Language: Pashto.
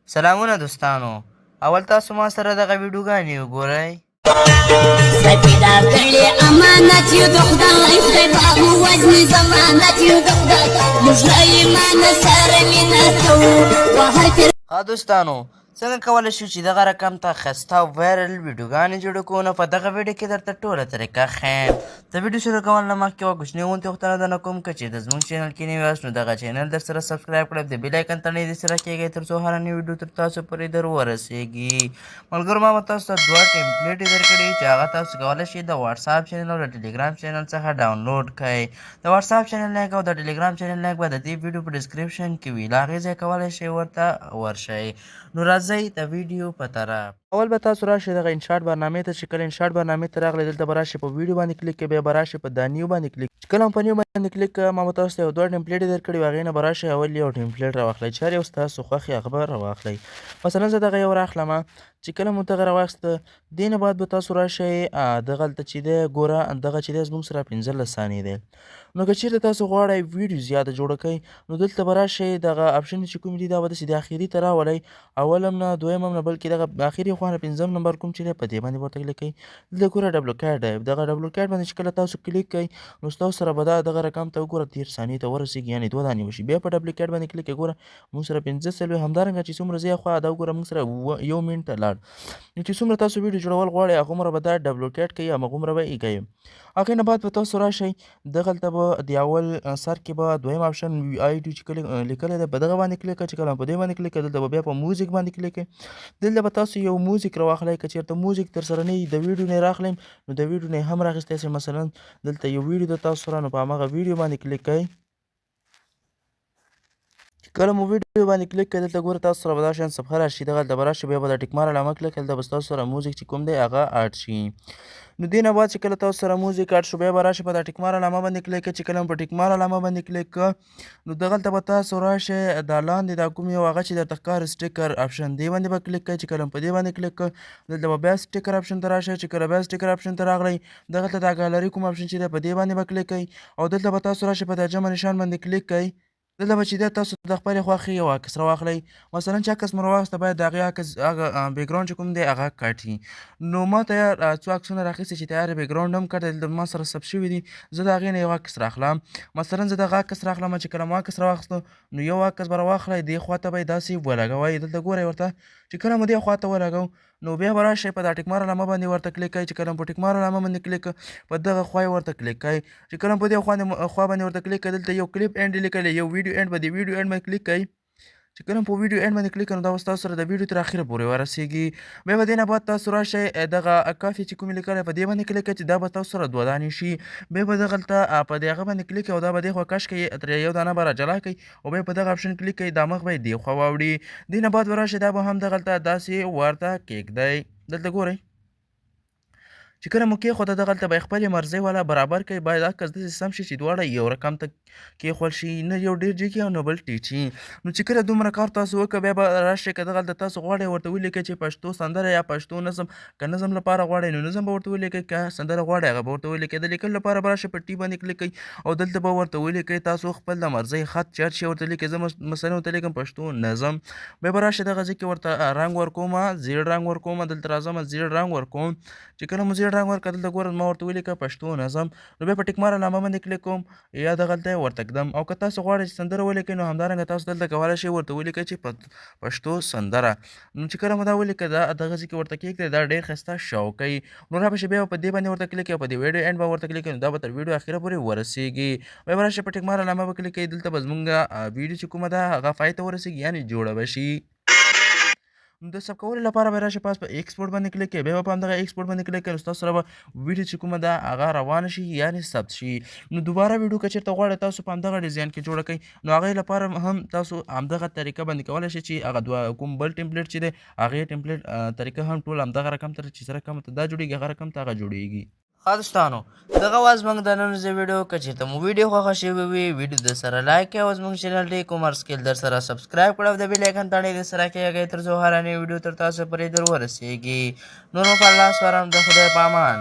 سلامونه دوستانو، اول تاسو ما سره دغه ویډیوګانې وګورئ. سپیدا کړي امانت یو د خدای، خدای به مو وژني ضمانت یو د خدای، موږ له ایمان سره مینه کوو وهر. ښه دوستانو، څنګه کولی شو چې دغه رقم ته ښایسته او وایرل ویډیوګانې جوړې کړو؟ نو په دغه ویډیو کې درته ټوله طریقه ښیم. د ویډیو شروع کولو نه مخکې یوه کوچنۍ غوندې غوښتنه درنه کوم، که چېرته زموږ چینل کې نوي یاست نو دغه چینل در سره سبسکرایب کړئ، د بیل آیکن تڼۍ دې سره کېږئ تر څو هره نوې ویډیو تر تاسو پورې در ورسېږي. ملګرو، ما به تاسو ته دوه ټیمپلیټ درکړي چې هغه تاسو کولی شئ د واتساپ چینل او د ټلیګرام چینل څخه ډاونلوډ کړئ. د واتساپ چینل لینک او د ټلیګرام چینل لینک به د دې ویډیو په ډسکرپشن کې وي، له هغې ځایه کولی شئ ورته ورشئ. نو راځئ د ویډیو په طرف. اول به تاسو راشئ دغه انشاټ برنامې ته. چې کله انشاټ برنامې ته راغلئ، دلته به راشئ په ویډیو باندې کلیک کوئ، بیا به راشئ په دا نیو باندې کلیک. چې کله په نیو باندې کلیک کوئ، ما به تاسو ته یو دوه ټیمپلیټ درکړي وي، هغې نه به راشئ اول یو ټیمپلیټ راواخلئ، چې هر یو ستاسو خوښ هغه به راواخلئ. مثلا زه دغه یو راخلم. چې کله مو دغه راواخیسته، دې نه بعد به تاسو راشئ دغلته چې دی، ګوره دغه چې دی زموږ سره 15 ثانیې دی. نو که چېرته تاسو غواړئ ویډیو زیاته جوړه کړئ، نو دلته به راشئ دغه اپشن چې کوم دي، دا به داسې د اخري ته راولئ، اول هم نه، دویم هم نه، بلکې دغه اخري خوا نه پنځم نمبر کوم چې دی، په دې باندې به ورته کلیک کوئ. دلته ګوره ډبلوکیټ دی، دغه ډبلوکیټ باندې چې کله تاسو کلیک کوئ، نو ستاسو سره به دا دغه رقم ته وګوره 30 ثانیې ته ورسېږي، یعنې دوه دانې وشي. بیا په ډبلوکیټ باندې کلیک کوئ، ګوره موږ سره 45. همدارنګه چې څومره ځای خوا دا وګوره موږ سره یو منټ ته لاړ. نو چې څومره تاسو ویډیو جوړول غواړئ، هغومره به دا ډبلوکیټ کوي، همغومره به یې کوي. هغې نه بعد به تاسو راشئ دغلته به د اول سر کې به دویم اپشن وي آی ډي چې کله لیکلی دی، په دغه باندې کلیک کړئ. چې کله په دې باندې کلیک کړئ، دلته به بیا په موزیک باندې کلیک کړئ. دلته به تاسو یو موزیک راواخلئ. که چېرته موزیک در سره نه وي، د ویډیو نه یې راخلئ، نو د ویډیو نه یې هم راخیستی شئ. مثلا دلته یو ویډیو د تاسو سره، نو په هماغه ویډیو باندې کلیک کړئ. چې کله مو ویډیو باندې کلیک کړئ، دلته ګوره تاسو سره به دا شان صفحه راشي. دغلته به راشي، بیا به د ټیکمار علامه کلیک کړئ، دلته به ستاسو سره موزیک چې کوم دی هغه اډ شي. نو دې نه بعد چې کله تاسو سره موزیک اډ شو، بیا به راشي په دا ټیکمار علامه باندې کلیک کړئ. چې کله مو په ټیکمار علامه باندې کلیک کړ، نو دغلته به تاسو راشئ دا لاندې دا کوم یو هغه چې درته ښکاري سټیکر اپشن، دې باندې به کلیک کړئ. چې کله مو په دې باندې کلیک کړ، دلته به بیا سټیکر اپشن ته راشئ. چې کله بیا سټیکر اپشن ته راغلئ، دغلته دا ګالري کوم اپشن چې دی، په دې باندې به کلیک کړئ او دلته به تاسو راشئ په دا جمع نشان باندې کلیک کړئ. دلته به چې دی تاسو د خپلې خوښې یو عکس راواخلئ. مثلا چې عکس مو راواخیسته، باید د هغې عکس هغه بیکګراونډ چې کوم دی هغه کټ وي. نو ما تیار څو عکسونه راخیستي چې تیار بیکګراونډ هم کټ دی، دلته ما سره ثبت شوي دي. زه د هغې نه یو عکس راخلم. مثلا زه دغه عکس راخلم. چې کله مو عکس راواخیستو، نو یو عکس به راواخلئ، دې خوا ته به یې داسې ولګوئ. دلته ګورئ ورته، چې کله مو دې خوا ته ولګو، نو بیا به راشئ په دا ټیکمار علامه باندې ورته کلیک کړئ. چې کله په ټیکمار علامه باندې کلیک، په دغه خوا یې ورته کلیک کړئ. چې کله په دې خوا باندې ورته کلیک کړئ، دلته یو کلیپ اینډ لیکلی، یو ویډیو اینډ، په دې ویډیو اینډ باندې کلیک کړئ. چې کله په ویډیو اینډ باندې کلیک کړئ، نو دا به ستاسو سره د ویډیو تر اخره پورې ورسېږي. بیا به دې نه بعد تاسو راشئ دغه کافي چې کوم لیکلی، په دې باندې کلیک کړئ چې دا به تاسو سره دوه دانې شي. بیا به دغلته په دې هغه باندې کلیک او دا به دې خوا کش کړئ، ترې یو دانه به را جلا کړئ او بیا په دغه اپشن کلیک کړئ، دا مخ به یې دې خوا واوړي. دې نه بعد به راشئ دا به هم دغلته داسې ورته کېږدئ. دلته ګورئ، چې کله مو کېښوده، دغلته به یې خپلې مرضۍ والا برابر کړئ. باید عکس داسې سم شي چې دواړه یو رقم ته کېښول شي، نه یو ډېر جګي او نه بل ټیټ. نو چې کله دومره کار تاسو وکړ، بیا به راشئ، که دغلته تاسو غواړئ ورته ولیکئ چې پښتو سندره یا پښتو نظم. که نظم لپاره غواړئ، نو نظم به ورته ولیکئ، که سندره غواړئ، هغه به ورته ولیکئ. د لیکلو لپاره به راشئ په ټي باندې کلیک کړئ او دلته به ورته ولیکئ تاسو خپل د مرضۍ خط، چې هر شی ورته لیکئ. زه مثلا ورته لیکم پښتو نظم. بیا به راشئ دغه ځای کې ورته رنګ ورکوم، زیړ رنګ ورکوم. دلته راځم، زیړ رنګ ورکوم. چې کله مو زیړ رنګ ورکړ، دلته ګوره ما ورته ولیکه پښتو نظم. نو بیا په ټیکمار علامه باندې کلیک کوم یا دغلته یې ورته ږدم. او که تاسو غواړئ چې سندره ولیکئ، نو همدارنګه تاسو دلته کولی شئ ورته ولیکئ چې پښتو سندره. نو چې کله مو دا ولیکه، دا دغه ځای کې ورته کېږدئ، دا ډېر ښایسته شو کوي. نو را به شي، بیا په دې باندې ورته کلیک او په دې ویډیو اینډ به ورته کلیک، نو دا به تر ویډیو اخره پورې ورسېږي. بیا به راشئ په ټیکمار علامه به کلیک کوئ، دلته به زمونږ ویډیو چې کومه ده هغه پای ته ورسېږي، یعنې جوړه به شي. نو د سب کولو لپاره به راشئ پاس په ایکسپورټ باندې کلیک کوئ، بیا به په همدغه ایکسپورټ باندې کلیک کوئ، نو ستاسو سره به ویډیو چې کومه ده هغه روانه شي، یعنې ثبت شي. نو دوباره ویډیو که چېرته غواړئ تاسو په همدغه ډیزاین کې جوړه کړئ، نو هغې لپاره هم تاسو همدغه طریقه باندې کولی شئ چې هغه دوه کوم بل ټیمپلیټ چې دی، هغې ټیمپلیټ طریقه هم ټول همدغه رقم ته چې څه رقم ته دا جوړېږي، هغه رقم ته هغه جوړېږي. ښه دوستانو، دغه وه زموږ د نن ورځې ویډیو. که چېرته مو ویډیو خوښه شوې وي، ویډیو در سره لایک کړئ او زموږ چینل ټیک عمر سکیل در سره سبسکرایب کړئ او د بیل آیکن تڼۍ در سره کېږئ تر څو هره نوې ویډیو تر تاسو پورې در ورسېږي. نور مو په الله سپارم، د خدای په امان.